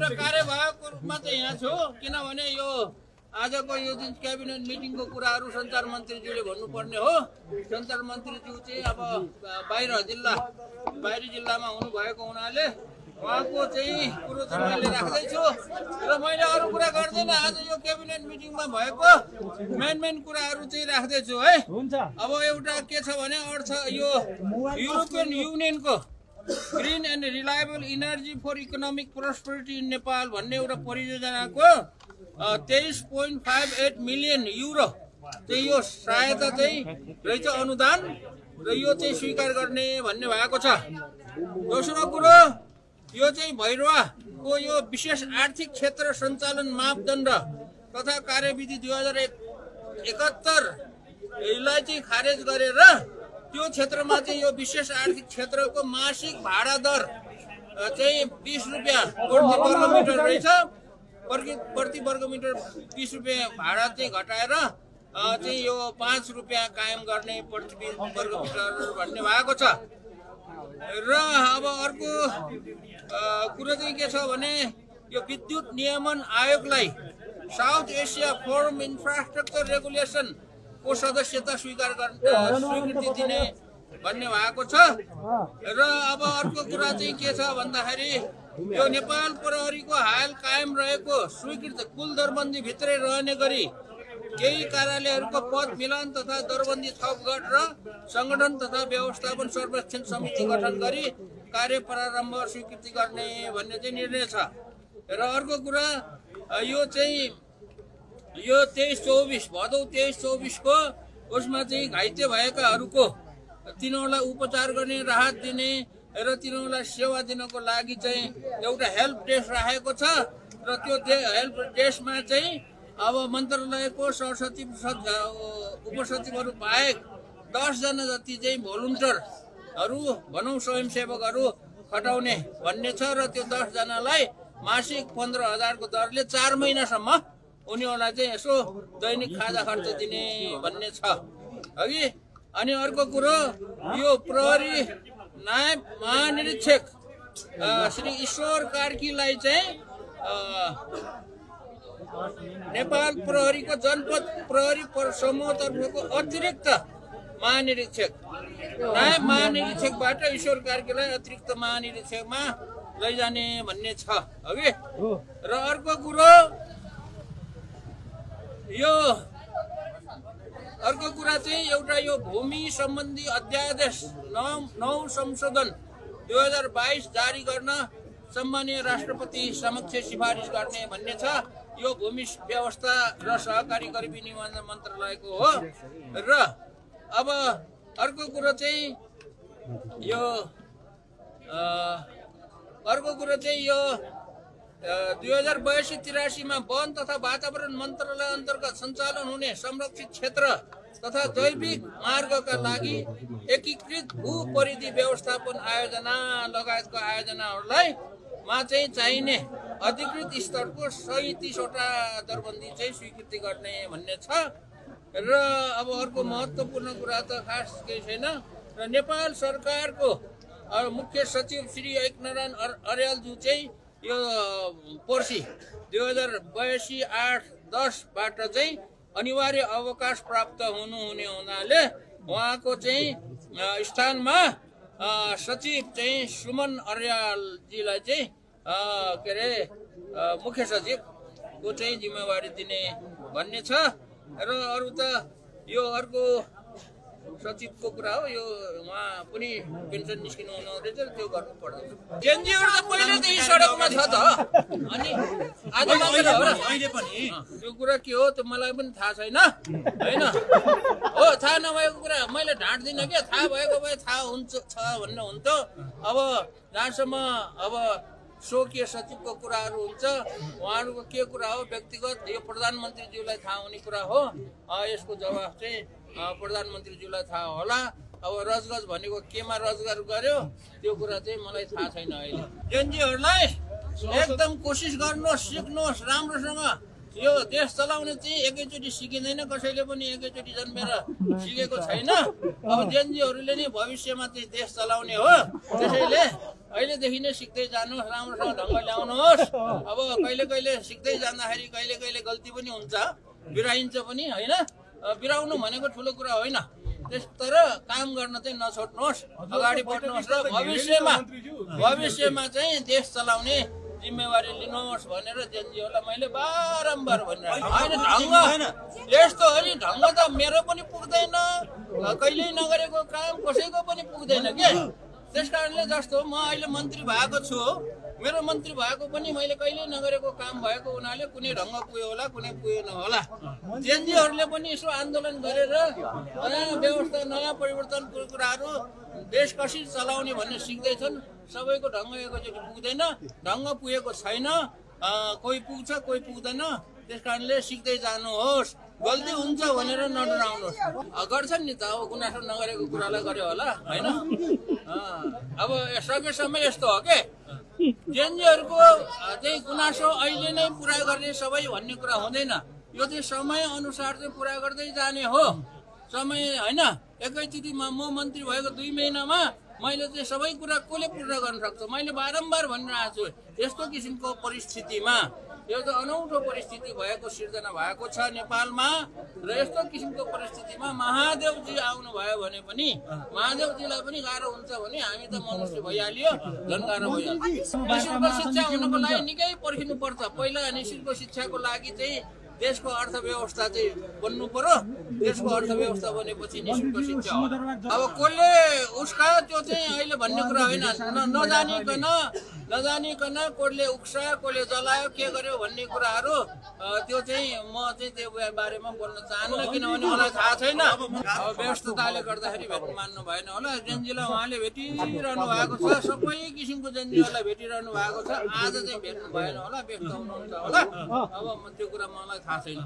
एउटा कार्यवाहकको रूपमा चाहिँ यहाँ छु किनभने यो आजको यो जुन क्याबिनेट मिटिङको कुराहरू सञ्चार मन्त्रीज्यूले भन्नुपर्ने हो। सञ्चार मन्त्रीज्यू चाहिँ अब बाहिरी जिल्लामा हुनुभएको हुनाले उहाँको चाहिँ कुरो चाहिँ मैले राख्दैछु र मैले अरू कुरा गर्दैन। आज यो क्याबिनेट मिटिङमा भएको मेन कुराहरू चाहिँ राख्दैछु है। अब एउटा के छ भने अर्थ यो युरोपियन युनियनको green and reliable energy for economic prosperity in Nepal भन्ने एउटा परियोजनाको 23.58 मिलियन युरो चाहिँ यो सहायता चाहिँ रहेछ अनुदान र यो चाहिँ स्वीकार गर्ने भन्ने भएको छ। दोस्रो कुरो यो चाहिँ भैरवाको यो विशेष आर्थिक क्षेत्र सञ्चालन मापदण्ड तथा कार्यविधि 2071 यसलाई चाहिँ खारेज गरेर त्यो क्षेत्रमा चाहिँ यो विशेष आर्थिक क्षेत्रको मासिक भाडा दर चाहिँ 20 रुपियाँ प्रति वर्ग मिटर रहेछ। प्रति वर्ग मिटर 20 रुपियाँ भाडा चाहिँ घटाएर चाहिँ यो 5 रुपियाँ कायम गर्ने प्रति वर्ग मिटर भन्ने भएको छ। र अब अर्को कुरो चाहिँ के छ भने यो विद्युत नियमन आयोगलाई south Asia forum infrastructure regulation को सदस्यता स्वीकृति दिने भन्ने भएको छ। र अब अर्को कुरा चाहिँ के छ भन्दाखेरि यो नेपाल प्रहरीको हाल कायम रहेको स्वीकृत कुल दरबन्दी भित्रै रहने गरी केही कार्यालयहरूको पद मिलन तथा दरबन्दी थप गरेर संगठन तथा व्यवस्थापन सर्वेक्षण समिति गठन गरी कार्य प्रारम्भ स्वीकृति गर्ने भन्ने चाहिँ निर्णय छ। र अर्को कुरा यो चाहिँ यो 23-24 भदौ 23-24 को उसमा चाहिँ घाइते भएकाहरूको तिनीहरूलाई उपचार गर्ने राहत दिने र तिनीहरूलाई सेवा दिनको लागि चाहिँ एउटा हेल्प डेस्क राखेको छ। र त्यो हेल्प डेस्कमा चाहिँ अब मन्त्रालयको सहसचिव उपसचिवहरू बाहेक 10 जना जति चाहिँ भोलुन्टियरहरू भनौँ स्वयंसेवकहरू खटाउने भन्ने छ। र त्यो 10 जनालाई मासिक 15,000 को दरले 4 महिनासम्म उनीहरूलाई चाहिँ यसो दैनिक खाजा खर्च दिने भन्ने छ अघि। अनि अर्को कुरो यो प्रहरी नायब महानिरीक्षक श्री ईश्वर कार्कीलाई चाहिँ नेपाल प्रहरीको जनपद प्रहरी समूहतर्फको अतिरिक्त महानिरीक्षक नायब महानिरीक्षकबाट ईश्वर कार्कीलाई अतिरिक्त महानिरीक्षकमा लैजाने भन्ने छ अघि। र अर्को कुरो यो अर्को कुरा चाहिँ एउटा यो भूमि सम्बन्धी अध्यादेश 9 संशोधन 2022 जारी गर्न सम्मानीय राष्ट्रपति समक्ष सिफारिस गर्ने भन्ने छ। यो भूमि व्यवस्था र सहकारी गरीबी निवारण मन्त्रालयको हो। र अब अर्को कुरो चाहिँ यो 2082-83 मा वन तथा वातावरण मन्त्रालय अन्तर्गत सञ्चालन हुने संरक्षित क्षेत्र तथा जैविक मार्गका लागि एकीकृत भू परिधि व्यवस्थापन आयोजना लगायतको आयोजनाहरूलाई मा चाहिँ चाहिने अधिकृत स्तरको 37 वटा दरबन्दी चाहिँ स्वीकृति गर्ने भन्ने छ। र अब अर्को महत्त्वपूर्ण कुरा त खास केही छैन। र नेपाल सरकारको मुख्य सचिव श्री एकनारायण अर्यालज्यू चाहिँ यो पर्सि 2082-8-10 बाट चाहिँ अनिवार्य अवकाश प्राप्त हुनुहुने हुनाले उहाँको चाहिँ स्थानमा सचिव चाहिँ सुमन अर्यालजीलाई चाहिँ के अरे मुख्य सचिवको चाहिँ जिम्मेवारी दिने भन्ने छ। र अरू त यो अर्को सचिवको कुरा हो। यो उहाँ पनि पेन्सन निस्किनु हुनु रहेछ त्यो गर्नु पर्दैन। जेएनजीहरु त पहिलेदेखि सडकमा छ त अनि आज मात्र हो र अहिले पनि त्यो कुरा के हो त मलाई पनि थाहा छैन हैन। हो थाहा नभएको कुरा मैले ढाँट्दिन के। थाहा भएको भए थाहा हुन्छ छ भन्ने हुन्थ्यो। अब जहाँसम्म अब स्वकीय सचिवको कुराहरू हुन्छ उहाँहरूको के कुरा हो व्यक्तिगत यो प्रधानमन्त्रीज्यूलाई थाहा हुने कुरा हो। यसको जवाफ चाहिँ प्रधानमन्त्रीज्यूलाई थाहा होला। अब रजगज भनेको केमा रजगार गर्यो त्यो कुरा चाहिँ मलाई थाहा छैन अहिले। जेएनजीहरुलाई एकदम कोसिस गर्नुहोस्, सिक्नुहोस् राम्रोसँग। यो देश चलाउने चाहिँ एकैचोटि सिकिँदैन, कसैले पनि एकैचोटि जन्मेर सिकेको छैन। अब जेएनजीहरुले नै भविष्यमा चाहिँ देश चलाउने हो। त्यसैले अहिलेदेखि नै सिक्दै जानुहोस्, राम्रोसँग ढङ्गले ल्याउनुहोस्। अब कहिले कहिले सिक्दै जाँदाखेरि कहिले कहिले गल्ती पनि हुन्छ, बिराइन्छ पनि होइन। बिराउनु भनेको ठुलो कुरा होइन, तर काम गर्न चाहिँ नछोड्नुहोस्, अगाडि बढ्नुहोस् र भविष्यमा चाहिँ देश चलाउने जिम्मेवारी लिनुहोस् भनेर जेनजीहरूलाई मैले बारम्बार भनिरहेको होइन। ढङ्ग यस्तो हो नि, ढङ्ग त मेरो पनि पुग्दैन, कहिल्यै नगरेको काम कसैको पनि पुग्दैन के। त्यस कारणले जस्तो म अहिले मन्त्री भएको छु, मेरो मन्त्री भएको पनि मैले कहिल्यै नगरेको काम भएको हुनाले कुनै ढङ्ग पुग्यो होला, कुनै पुगेन होला। जेनजीहरूले पनि यसो आन्दोलन गरेर नयाँ व्यवस्था, नयाँ परिवर्तनको कुराहरू देश कसरी चलाउने भन्ने सिक्दैछन्। सबैको ढङ्ग एकैचोटि पुग्दैन, ढङ्ग पुगेको छैन, कोही पुग्छ कोही पुग्दैन। त्यस कारणले सिक्दै जानुहोस्, गल्ती हुन्छ भनेर नडराउनुहोस्। गर्छन् नि त, अब गुनासो नगरेको कुरालाई गर्यो होला होइन। अब सकेसम्म यस्तो हो के, जेनजीहरूको चाहिँ गुनासो अहिले नै पुरा गर्ने सबै भन्ने कुरा हुँदैन, यो चाहिँ समय अनुसार चाहिँ पुरा गर्दै जाने हो। समय होइन, एकैचोटि म मन्त्री भएको 2 महिनामा मैले चाहिँ सबै कुरा कसले पूर्ण गर्न सक्छ। मैले बारम्बार भनिरहेको छु, यस्तो किसिमको परिस्थितिमा, यो त अनौठो परिस्थिति भएको सिर्जना भएको छ नेपालमा, र यस्तो किसिमको परिस्थितिमा महादेवजी आउनुभयो भने पनि, महादेवजीलाई पनि गाह्रो हुन्छ भने हामी त मनुष्य भइहाल्यो, झन् गाह्रो भइहाल्यो। निःशुल्क शिक्षा हुनको लागि निकै पर्खिनु पर्छ। पहिला निःशुल्क शिक्षाको लागि चाहिँ देशको अर्थव्यवस्था चाहिँ बन्नु पर्यो, देशको अर्थव्यवस्था बनेपछि निःशुल्क शिक्षा हो। अब कसले उसका त्यो चाहिँ अहिले भन्ने कुरा होइन, नजानिकन कसले उक्सा, कसले जलायो, के गर्यो भन्ने कुराहरू त्यो चाहिँ म चाहिँ त्यो बारेमा बोल्न चाहन्न, किनभने मलाई थाहा छैन। अब व्यस्तताले गर्दाखेरि भेट्नु मान्नु भएन होला। जेनजीलाई उहाँले भेटिरहनु भएको छ, सबै किसिमको जेनजीहरूलाई भेटिरहनु भएको छ, आज चाहिँ भेट्नु भएन होला, व्यस्त हुनुहुन्छ होला। अब त्यो कुरा मलाई थाहा छैन।